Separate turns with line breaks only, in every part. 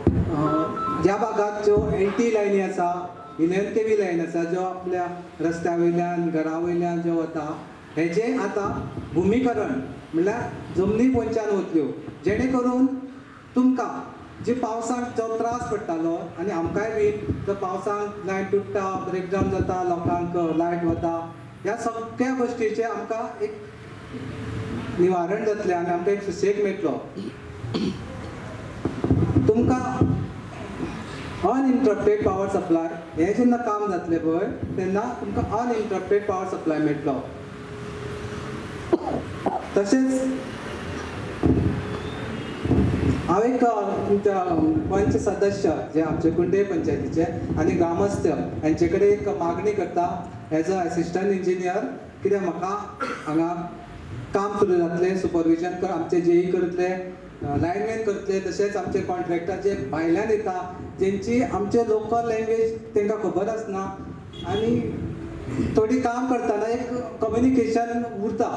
ज्या भागात ज्यो एल टी लायनी आसा, 11 kV line आसा, ज्यो आपल्या रस्त्या वयल्यान घरा वयल्यान ज्यो वता, हेजें आतां भुमीकरण म्हणल्यार जमनी पोंच्यान वतल्यो, जेणे करून तुमकां जी पावसाक जो त्रास पडटालो आनी आमकांय बी जो पावसाक लायट तुट्टा, ब्रेकडावन जाता, लोकांक लायट वता, ह्या सगळ्या गोश्टीचें आमकां एक निवारण जातलें आनी आमकां एक सुशेग मेळटलो. तुमकां अनइंटरप्टेड पावर सप्लाय हें जेन्ना काम जातलें पळय तेन्ना तुमकां अनइंटरप्टेड पावर सप्लाय मेळटलो. तशेंच हांव एक तुमच्या पंच सदस्य जे आमचे कुंडे पंचायतीचे आनी ग्रामस्थ हेंचे कडेन एक मागणी करता एज अ एसिस्टंट इंजिनियर, कित्याक म्हाका हांगा काम सुरू जातलें, सुपरविजन आमचे जेई करतले, लायनमॅन करतले, तशेंच आमचे कॉन्ट्रॅक्टर जे भायल्यान येता जेंची आमचे लोकल लँग्वेज तांकां खबर आसना आनी थोडी काम करतना एक कम्युनिकेशन उरता,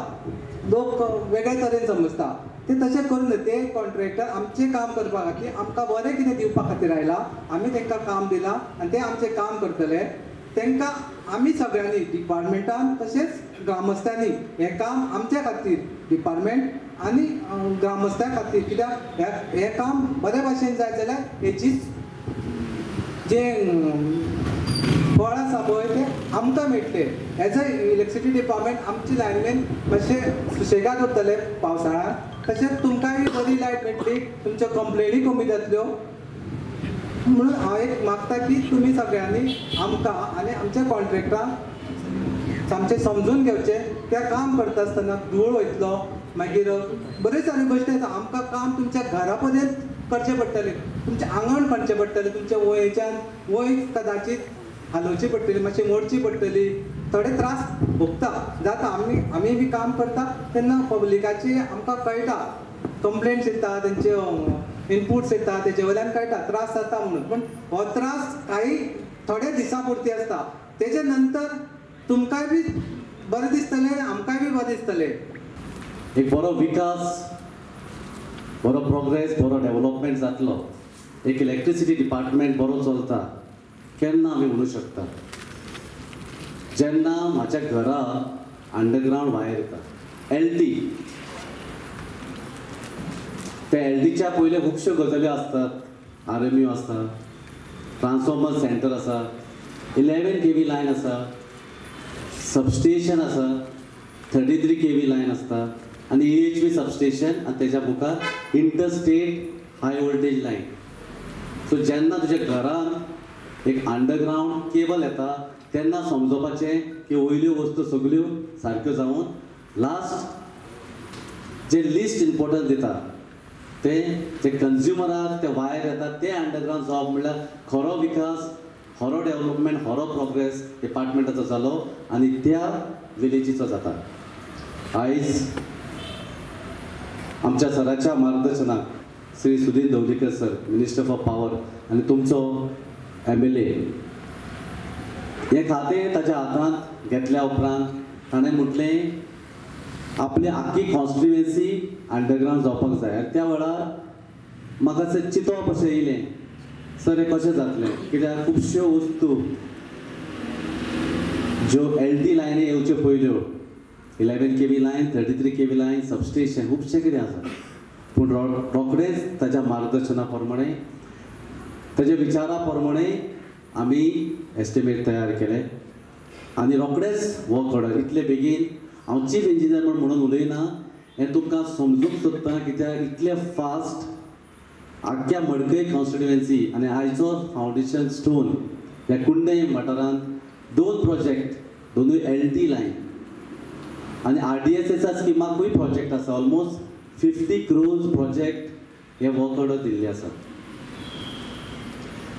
लोक वेगळे तरेन समजता, ते तशें करूं न्हय. ते कॉन्ट्रॅक्टर आमचें काम करपा खातीर आमकां बरें कितें दिवपा खातीर आयला, आमी तांकां काम दिलां आनी ते आमचें काम करतले. तांकां आमी सगळ्यांनी डिपार्टमेंटान तशेंच ग्रामस्थांनी हें काम आमच्या खातीर डिपार्टमेंट आनी ग्रामस्थां खातीर, कित्याक हें काम बरे भाशेन जाय जाल्यार हेची जें फळ आसा पळय तें आमकां मेळटलें. एज अ इलेक्ट्रिसिटी डिपार्टमेंट आमची लायनमॅन मातशे सुशेगाद उरतले पावसाळ्यांत, तशेंच तुमकांय बी बरी लायट मेळटली, तुमच्यो कंप्लेनी कमी जातल्यो. म्हणून हांव एक मागता की तुमी सगळ्यांनी आमकां आनी आमच्या कॉन्ट्रॅक्टरांक सामकें समजून घेवचें. त्या काम करता आसतना धूळ वयतलो, मागीर बऱ्यो साऱ्यो गोश्टी आसा. आमकां काम तुमच्या घरा पर्यंत करचें पडटलें, तुमचें आंगण खणचें पडटलें, तुमच्या वयच्यान वय कदाचीत हालोवची पडटली, मातशी मोडची पडटली, थोडे त्रास भोगता जाता. आमी बी काम करता तेन्ना पब्लिकाची आमकां कळटा, कंप्लेंट्स येता, तेंचे इनपुट्स येता, तेजे वयल्यान कळटा त्रास जाता म्हणून. पूण हो त्रास कांय थोड्या दिसां पुरती आसता, तेजे नंतर तुमकांय बी बरें दिसतलें आनी आमकांय बी बरें दिसतलें.
एक बरो विकास, बरो प्रोग्रेस, बरो डेव्हलपमेंट जातलो. एक इलेक्ट्रिसिटी डिपार्टमेंट बरो चलता केन्ना आमी म्हणू शकता, जेन्ना म्हाज्या घरा अंडरग्रावंड वायर येता एल टी. त्या एल टीच्या पयले खुबश्यो गजाली आसतात, आर एम you आसता, ट्रान्सफॉर्मर सेंटर आसा, 11 kV line आसा, सबस्टेशन आसा, 33 kV line आसता आनी ए एच व्ही सबस्टेशन आनी तेज्या मुखार interstate high voltage line. So जेन्ना तुज्या घरान एक अंडरग्रावंड केबल येता तेन्ना समजोवपाचें की वयल्यो वस्तू सगल्यो सारक्यो जावन लास्ट जे लिस्ट इम्पोर्टन्स दिता ते जे कंज्युमराक ते वायर येता ते अंडरग्रावंड जावप म्हणल्यार खरो विकास, खरो डेव्हलपमेंट, खरो प्रोग्रेस डिपार्टमेंटाचो जालो आनी त्या विलेजीचो जाता. आयज आमच्या सराच्या मार्गदर्शनाक Shri Sudin Dhavalikar sir, minister for power आनी तुमचो MLA, हें खातें ताच्या हातांत घेतल्या उपरांत ताणें म्हटलें आपली आख्खी कॉन्स्टिट्युएन्सी अंडरग्रावंड जावपाक जाय. आनी त्या वेळार म्हाका चिंतप अशें येयलें, सर हें कशें जातलें, कित्याक खुबश्यो वस्तू ज्यो एल टी लायनी येवच्यो पयल्यो, 11 kV line, 33 kV line, substation, खुबशें कितें आसा. पूण रोखडेंच ताच्या मार्गदर्शना प्रमाणे, ताच्या विचारा प्रमाणे आमी एस्टिमेट तयार केले आनी रोखडेंच वर्क ऑर्डर. इतले बेगीन हांव चीफ इंजिनियर म्हणून उलयना, हें तुमकां समजूंक सोदता कित्याक इतले फास्ट आख्ख्या मडकय कॉन्स्टिट्युएन्सी आनी आयचो फावंडेशन स्टोन ह्या कुंडय वाठारांत 2 प्रोजेक्ट, दोनूय एल टी लायन आनी आर डी एस एचा स्किमाकूय प्रोजेक्ट आसा. ऑलमोस्ट 50 crores project हे वर्क ऑर्डर दिल्ले आसा.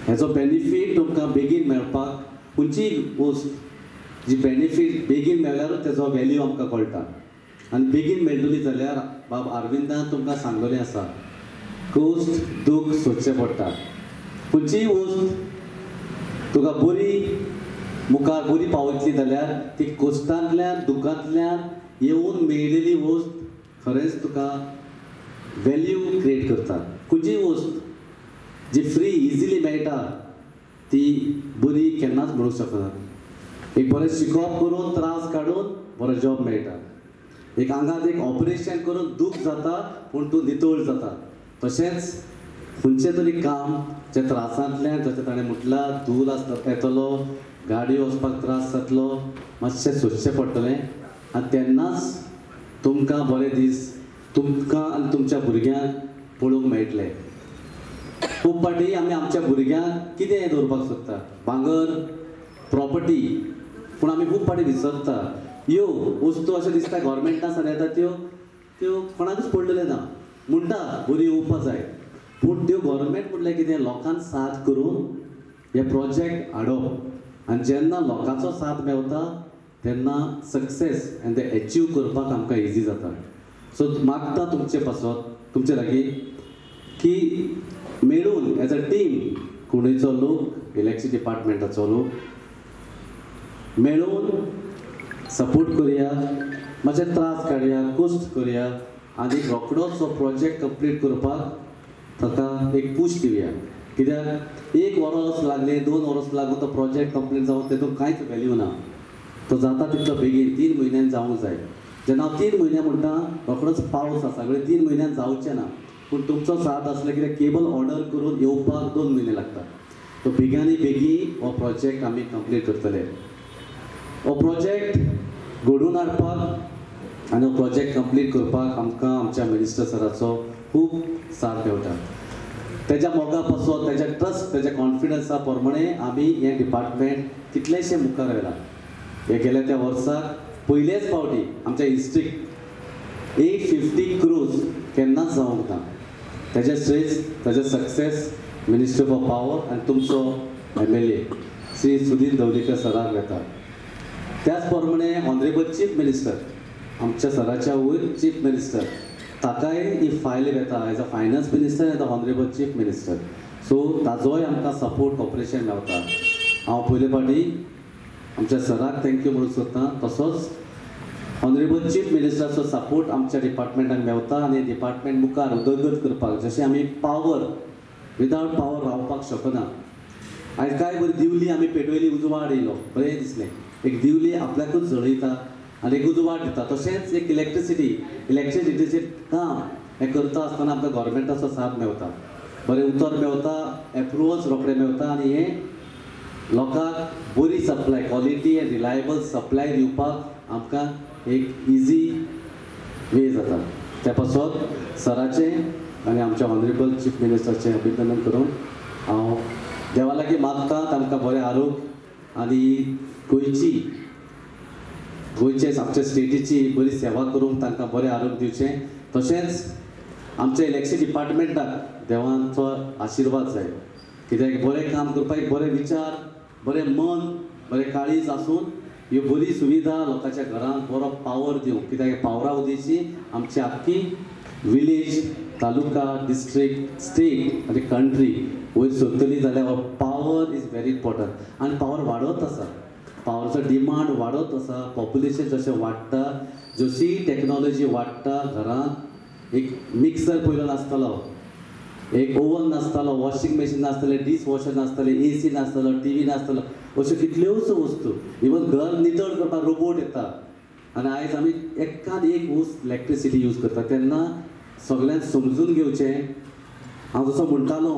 हेचो बेनिफीट तुमकां बेगीन मेळपाक, खंयचीय वस्त जी बेनिफीट बेगीन मेळ्ळ्यारूच तेजो वेल्यू आमकां कळटा. आनी बेगीन मेळटली जाल्यार बाब अरविंदान तुमकां सांगलेलें आसा, कश्ट दूख सोदचें पडटा. खंयचीय वस्त तुका बरी मुखार बरी पावयतली जाल्यार ती कश्टांतल्यान दुखांतल्यान येवन मेळिल्ली वस्त खरेंच तुका वेल्यू क्रिएट करता. खंयचीय वस्त जी फ्री इजिली मेळटा ती बरी केन्नाच म्हणूंक शकना. एक बरें शिकोवप करून त्रास काडून बरो जॉब मेळटा, एक आंगांत एक ऑपरेशन करून दूख जाता पूण तूं नितळ जाता. तशेंच खंयचें तरी काम जे त्रासांतल्यान जशें ताणें म्हटलां धूल आसता येतलो, गाडयो वचपाक त्रास जातलो, मातशें सोंसचें पडटलें आनी तेन्नाच तुमकां बरे दीस तुमकां आनी तुमच्या भुरग्यांक पळोवंक मेळटले. खूब फावटी आमी आमच्या भुरग्यांक कितें दवरपाक सोदता, भांगर, प्रॉपर्टी, पूण आमी खूब फावटी विसरता ह्यो वस्तू अशें दिसता गव्हर्मेंटा सान येता त्यो त्यो कोणाकूच पडलेलें ना, म्हणटा बरी येवपा जाय, पूण त्यो गव्हर्मेंट म्हटल्यार कितें लोकांक साथ करून हे प्रोजेक्ट हाडप आनी जेन्ना लोकांचो साथ मेवता तेन्ना सक्सेस आनी ते एचीव करपाक आमकां इजी जाता. सो मागता तुमचे पासत तुमचे लागीं की मेळून एज अ टीम कुणीचो लोक, इलेक्ट्रिसिटी डिपार्टमेंटाचो लोक मेळून सपोर्ट करुया, मातशे त्रास काडया, कश्ट करुया आनी रोखडोच हो प्रोजेक्ट कंप्लीट करपाक ताका एक पूश दिवया. कित्याक एक वर्स लागलें, 2 वर्स लागून तो प्रोजेक्ट कंप्लीट जावन तेतून कांयच वेल्यू ना. तो जाता तितलो बेगीन 3 म्हयन्यान जावंक जाय. जेन्ना हांव 3 म्हयने म्हणटा रोखडोच पावस आसा सगळे 3 म्हयन्यान जावचें ना, पूण तुमचो साथ आसलो कित्याक केबल ऑर्डर करून येवपाक 2 म्हयने लागता. तो बेगानी बेगी हो प्रोजेक्ट आमी कंप्लीट करतले. हो प्रोजेक्ट घडोवन हाडपाक आनी हो प्रोजेक्ट कंप्लीट करपाक आमकां आमच्या मिनिस्टर सराचो खूब साथ मेळटा. तेज्या मोगा पासत, तेज्या ट्रस्ट, तेज्या कॉन्फिडन्सा प्रमाणे आमी हें डिपार्टमेंट कितलेशें मुखार व्हेलां. हे गेल्या त्या वर्साक पयलेच फावटी आमच्या हिस्ट्रीक 850 क्रोज केन्नाच जावंक ना. तेजें श्रेय, तेजें सक्सेस मिनिस्टर फॉर पावर आनी तुमचो MLA Shri Sudin Dhavalikar सराक वेता. त्याच प्रमाणे ऑनरेबल चीफ मिनिस्टर आमच्या सराच्या वयर चीफ मिनिस्टर ताकाय ही फायल वेता as a finance minister as a honourable chief minister. So ताजोय आमकां सपोर्ट कॉपरेशन मेवता. हांव पयले फावटी आमच्या सराक thank you म्हणूंक सोदता. तसोच ऑनरेबल चीफ मिनिस्टराचो सपोर्ट आमच्या डिपार्टमेंटाक मेवता आनी डिपार्टमेंट मुखार उदरगत करपाक, जशें आमी पावर विदावट पावर रावपाक शकना. आयज काय बरी दिवली आमी पेटयली, उजवाड येयलो, बरें दिसलें. एक दिवली आपल्याकूच जळयता आनी एक उजवाड दिता. तशेंच एक इलेक्ट्रिसिटी, इलेक्ट्रिसिटीचें काम हें करता आसतना आमकां गव्हर्मेंटाचो साथ मेवता, बरें उतर मेवता, एप्रुवल्स रोखडे मेवता आनी हें लोकांक बरी supply, quality and reliable supply दिवपाक आमकां एक इजी वे जाता. त्या पासत सराचें आनी आमच्या ऑनरेबल चीफ मिनिस्टराचें अभिनंदन करून हांव देवा लागीं मागता तांकां बरें आरोग्य आनी गोंयची, गोंयचे आमच्या स्टेटीची बरी सेवा करूंक तांकां बरें आरोग्य दिवचें. तशेंच आमच्या इलेक्शन डिपार्टमेंटाक देवांचो आशिर्वाद जाय, कित्याक बरें काम करपाक एक बरें विचार, बरें मन, बरें काळीज आसून ह्यो बरी सुविधा लोकांच्या घरांत बरो पावर दिवंक, कित्याक पावरा उदेशी आमची आख्खी विलेज, तालुका, डिस्ट्रिक्ट, स्टेट आनी कंट्री वयर सरतली जाल्यार पावर is very important. आनी पावर वाडत आसा, पावराचो डिमांड वाडत आसा, पॉप्युलेशन जशें वाडटा, जशी टॅक्नोलॉजी वाडटा, घरांत एक मिक्सर पयलो नासतालो, एक ओवन नासतालो, वॉशिंग मशीन नासतालें, डीश वॉशर नासतालें, AC नासतालो, TV नासतालो, अश्यो कितल्योच वस्तू. इवन घर नितळ करपाक रोबोट येता आनी आयज आमी एकान एक वस्त इलेक्ट्रिसिटी यूज करता. तेन्ना सगळ्यांक समजून घेवचें. हांव जसो म्हणटालो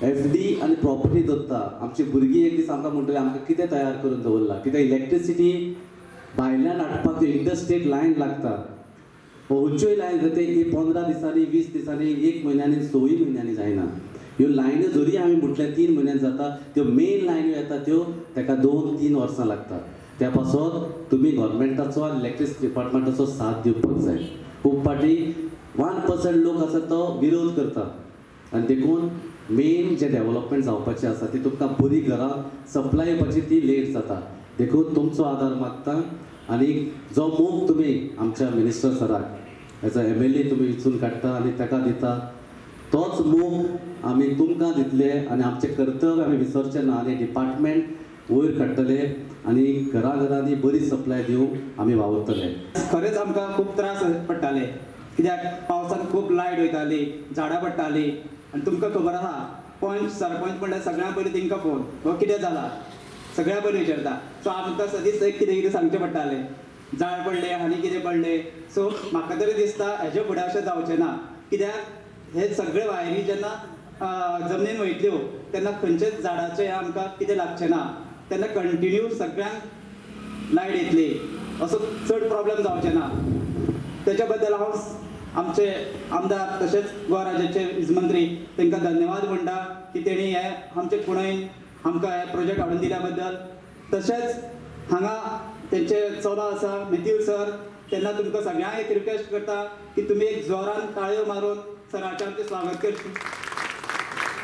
FD आनी प्रॉपर्टी दवरता, आमची भुरगीं एक दीस आमकां म्हणटली आमकां कितें तयार करून दवरलां, कित्याक इलेक्ट्रिसिटी भायल्यान हाडपाक इंटरस्टेट लायन लागता, खंयच्योय लायन जाता ते 15 दिसांनी, 20 दिसांनी, 1 म्हयन्यांनी, 6 म्हयन्यांनी जायना. ह्यो लायन्यो जरी आमी म्हटल्यार 3 म्हयन्यान जाता, त्यो मेन लायन्यो येता त्यो ताका 2-3 वर्सां लागता. त्या पासत तुमी गव्हर्मेंटाचो आनी इलेक्ट्रिसिटी डिपार्टमेंटाचो साथ दिवपाक जाय. खूब फावटी 1% लोक आसा तो विरोध करता आनी देखून मेन जे डेवलपमेंट जावपाचें आसा ती तुमकां बरी घरां सप्लाय येवपाची ती लेट जाता. देखून तुमचो आदार मागता आनी जो मोग तुमी आमच्या मिनिस्टर सराक एज अ MLA तुमी विचून काडटा आनी ताका दिता, तोच मोग आमी तुमकां दितले आनी आमचें कर्तव्य आमी विसरचें ना आनी डिपार्टमेंट वयर काडटले आनी घराघरांनी बरी सप्लाय दिवंक आमी वावुरतले.
खरेंच आमकां खूब त्रास पडटाले, कित्याक पावसान खूब लायट वयताली, झाडां पडटाली आनी तुमकां खबर आसा पंच सरपंच म्हणल्यार सगळ्यां पयलीं तेंकां फोन हो कितें जाला सगळ्यां पयलीं विचारता. सो आमकां सदींच एक कितें कितें सांगचें पडटालें, जाळ पडलें आनी कितें पडलें. सो म्हाका तरी दिसता हेजे फुडें अशें जावचें ना, कित्याक हे सगळे वायरी जेन्ना जमनीन वयतल्यो तेन्ना खंयचेच झाडाचें आमकां कितें लागचें ना, तेन्ना कंटिन्यू सगळ्यांक लायट येतली, असो चड प्रॉब्लम जावचें ना. तेच्या बद्दल हांव आमचे आमदार तशेंच गोवा राज्याचे वीज मंत्री तांकां धन्यवाद म्हणटा की तेणी हे आमचे कुणय आमकां हे प्रोजेक्ट हाडून दिल्या बद्दल. तशेंच हांगा तेंचे चलो आसा मॅथ्यू सर, तेन्ना तुमकां सगळ्यांक एक रिक्वेस्ट करता की तुमी एक जोरान ताळयो मारून सराचें आमचें स्वागत करचें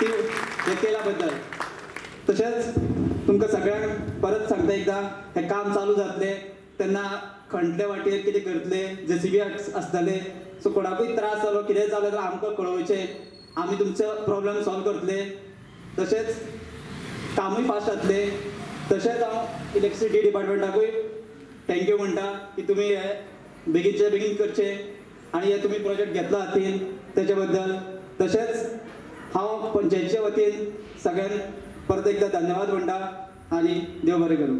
ती हें केल्या बद्दल. तशेंच तुमकां सगळ्यांक परत सांगता एकदां हें काम चालू जातलें तेन्ना खणटले वाटेर कितें करतले, जेसीबी आसतले, सो कोणाकूय त्रास जालो कितें जालें जाल्यार आमकां कळोवचें, आमी तुमचो प्रॉब्लम सॉल्व करतले. तशेंच कामूय फास्ट जातलें. तशेंच हांव इलेक्ट्रिसिटी डिपार्टमेंटाकूय thank you म्हणटा की तुमी हे बेगीनचे बेगीन करचें आनी हे तुमी प्रोजेक्ट घेतला हातीन तेच्या बद्दल. तशेंच हांव पंचायतीच्या वतीन सगळ्यांक परत एकदां धन्यवाद म्हणटा आनी देव बरें करूं.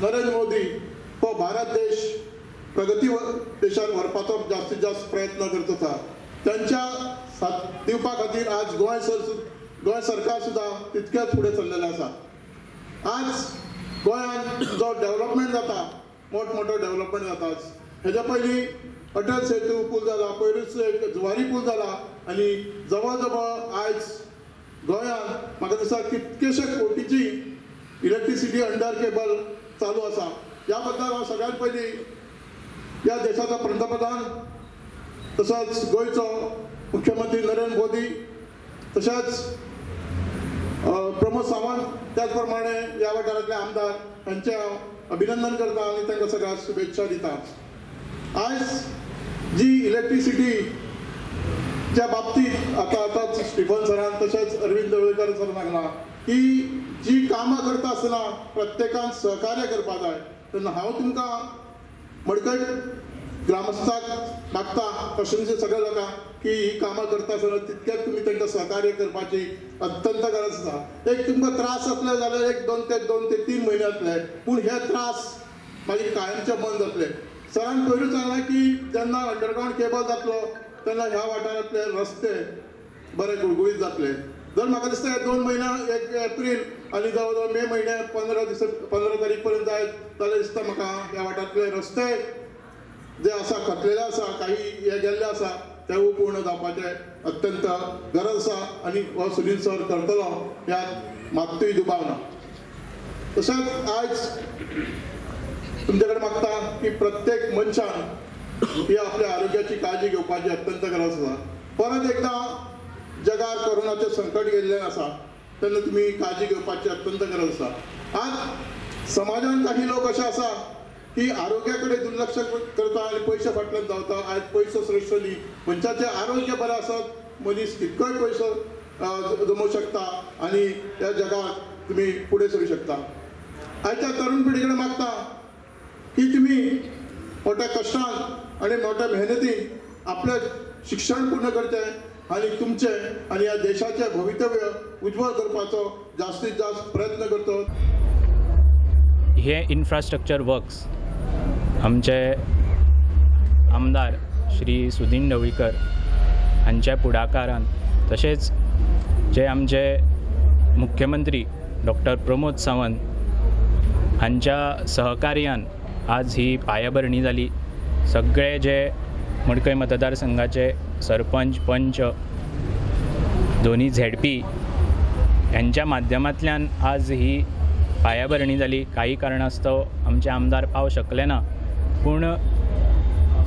नरेंद्र मोदी हो भारत देश प्रगती देशान व्हरपाचो जास्तीत जास्त प्रयत्न करत आसा. त्यांच्या साथ दिवपा खातीर आज गोंय सरकार सुद्दां तितकेच फुडें सरलेलें आसा. आज गोंयांत जो डेव्हलपमेंट जाता, मोठमोठो डेव्हलपमेंट जाता. आज हेज्या पयलीं अटल सेतू पूल जाला, पयरूच एक जुवारी पूल जाला आनी जवळ जवळ आयज गोंयांत म्हाका दिसता कितकेशे कोटीची इलेक्ट्रिसिटी अंडर केबल चालू आसा. ह्या बद्दल हांव सगळ्यांत पयलीं ह्या देशाचो पंतप्रधान तसोच गोंयचो मुख्यमंत्री नरेंद्र मोदी तशेंच प्रमोद सावंत, त्याच प्रमाणे ह्या वाठारांतले आमदार हांचें हांव अभिनंदन करता आनी तांकां सगळ्यांक शुभेच्छा दिता. आयज जी इलेक्ट्रिसिटीच्या बाबतींत आतां आतांच स्टिफन सरान तशेंच अरविंद ढवळीकर सर सांगलां की जी कामां करता आसतना प्रत्येकान सहकार्य करपाक जाय. तेन्ना हांव तुमकां मडकय ग्रामस्थाक मागता तशेंच सगळ्या लोकांक की ही कामां करता आसतना तितक्याच तुमी तांकां सहकार्य करपाची अत्यंत गरज आसा. एक तुमकां त्रास जातले जाल्यार एक दोन ते 3 म्हयने जातले, पूण हे त्रास मागीर कायमचे बंद जातले. सरान पयरूच सांगलां की जेन्ना अंडरग्रावंड केबल जातलो तेन्ना ह्या वाठारांतले रस्ते बरे गुळगुळीत जातले. जर म्हाका दिसता हे 2 म्हयने, 1 एप्रील आनी जवळ जवळ मे म्हयने 15 तारीख पर्यंत जायत जाल्यार दिसता म्हाका ह्या वाठारांतले रस्ते जे आसा खतलेले आसा, काही हे गेल्ले आसा तेवूय पूर्ण जावपाचें अत्यंत गरज आसा आनी हो सुनील सर करतलो ह्यात मात्तूय दुबाव ना. तशेंच आयज तुमचे कडेन मागता की प्रत्येक मनशान ही आपल्या आरोग्याची काळजी घेवपाची अत्यंत गरज आसा. परत एकदां जगार कोरोनाचें संकट गेल्लें आसा तेन्ना तुमी काळजी घेवपाची अत्यंत गरज आसा. आज समाजान काही लोक अशे आसा की आरोग्या कडेन दुर्लक्ष करता आनी पयशे फाटल्यान धांवता. आयज पयसो श्रेश्ठ न्ही, मनशाचें आरोग्य बरें आसत मनीस कितकोय पयसो जमोवंक शकता आनी ह्या जगात तुमी फुडें सरूं शकता. आयच्या तरुण पिढी कडेन मागता की तुमी मोठ्या कश्टान आनी मोठ्या मेहनतीन आपलें शिक्षण पूर्ण करचें आनी तुमचें आनी ह्या देशाचें भवितव्य उज्ज्वल करपाचो जास्तीत जास्त प्रयत्न करचो.
हे इन्फ्रास्ट्रक्चर वर्क्स आमचे आमदार श्री सुदीन ढवळीकर हांच्या फुडाकारान तशेंच जे आमचे मुख्यमंत्री डॉक्टर प्रमोद सावंत हांच्या सहकार्यान आज ही पायाभरणी जाली. सगळे जे मडकय मतदारसंघाचे सरपंच, पंच, दोन्ही झेडपी यांच्या माध्यमांतल्यान आज ही पायाभरणी जाली. काही कारणास्तव आमचे आमदार पावंक शकले ना, पूण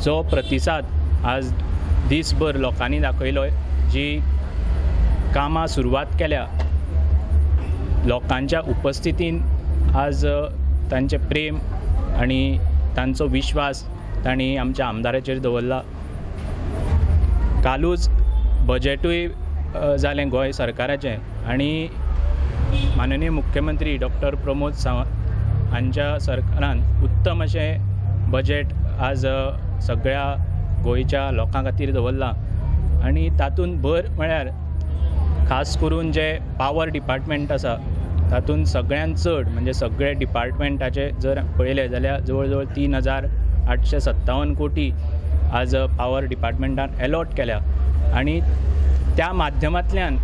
जो प्रतिसाद आज दीसभर लोकांनी दाखयलो, जी कामां सुरवात केल्या लोकांच्या उपस्थितीन आज तांचें प्रेम आनी तांचो विश्वास तांणी आमच्या आमदाराचेर दवरला. कालूच बजेटूय जालें गोंय सरकाराचें आनी माननीय मुख्यमंत्री डॉक्टर प्रमोद सावंत हांच्या सरकारान उत्तम अशें बजेट आज सगळ्या गोंयच्या लोकां खातीर दवरलां आनी तातूंत भर म्हळ्यार खास करून जे पावर डिपार्टमेंट आसा तातूंत सगळ्यांत चड म्हणजे सगळे डिपार्टमेंटाचे जर पळयलें जाल्यार जवळ जवळ 3,857 कोटी आज पावर डिपार्टमेंटान एलॉट केल्या आनी त्या माध्यमांतल्यान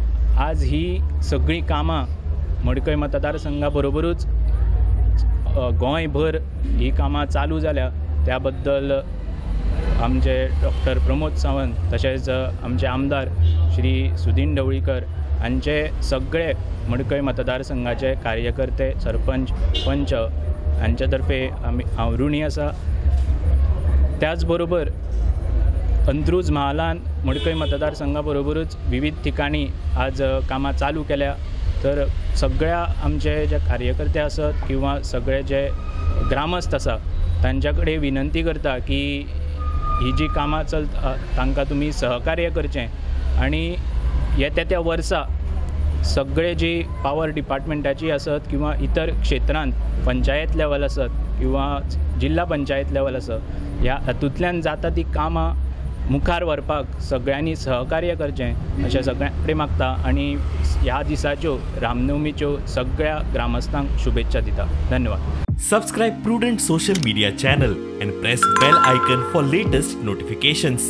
आज ही सगळीं कामां मडकय मतदारसंघा बरोबरूच गोंयभर ही कामां चालू जाल्या. त्या बद्दल आमचे डॉक्टर प्रमोद सावंत तशेंच आमचे आमदार श्री सुदीन ढवळीकर हांचे सगळे मडकय मतदारसंघाचे कार्यकर्ते, सरपंच, पंच हांचे तर्फे आमी हांव ऋणी आसा. त्याच बरोबर अंत्रुज म्हालान मडकय मतदारसंघा बरोबरूच विविध ठिकाणी आज कामां चालू केल्या. तर सगळ्या आमचे जे कार्यकर्ते आसत किंवा सगळे जे ग्रामस्थ आसा तांच्या कडेन विनंती करता की ही जी कामां चलता तांकां तुमी सहकार्य करचें आनी येत्या त्या वर्सा सगळे जी पावर डिपार्टमेंटाची आसत किंवा इतर क्षेत्रांत पंचायत लेवल आसत किंवा जिल्हा पंचायत लेवल आसत ह्या हातूंतल्यान जाता ती कामां मुखार व्हरपाक सगळ्यांनी सहकार्य करचें अशें सगळ्यां कडेन मागता आनी ह्या दिसाच्यो रामनवमीच्यो सगळ्या ग्रामस्थांक शुभेच्छा दिता. धन्यवाद.
Subscribe Prudent social media channel and press bell icon for latest notifications.